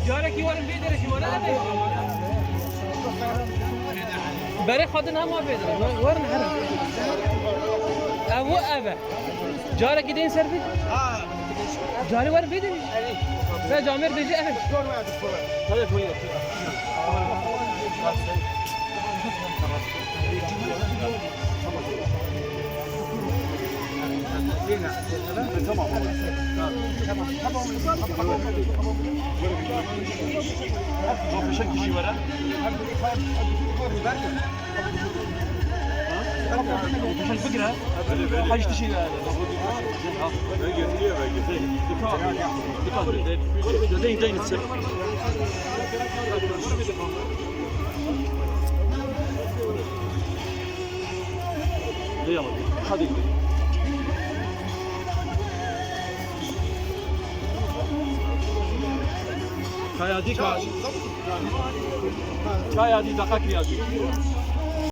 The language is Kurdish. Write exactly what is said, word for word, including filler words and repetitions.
Carekî werin vê derê jî were ebe. Berê xwe din hema vê derê. Werin herin. Ev û ev e. Carekî dê ser vê. Carê werin vê derê. Te camêr bêjî ebe. Bigire. Hacı tişi. Dikkat. Dikkat. Deyin, deyin. Eyvallah. Hadi gidelim. Kaya dik ha. Kaya dik, dakika kiriya dik.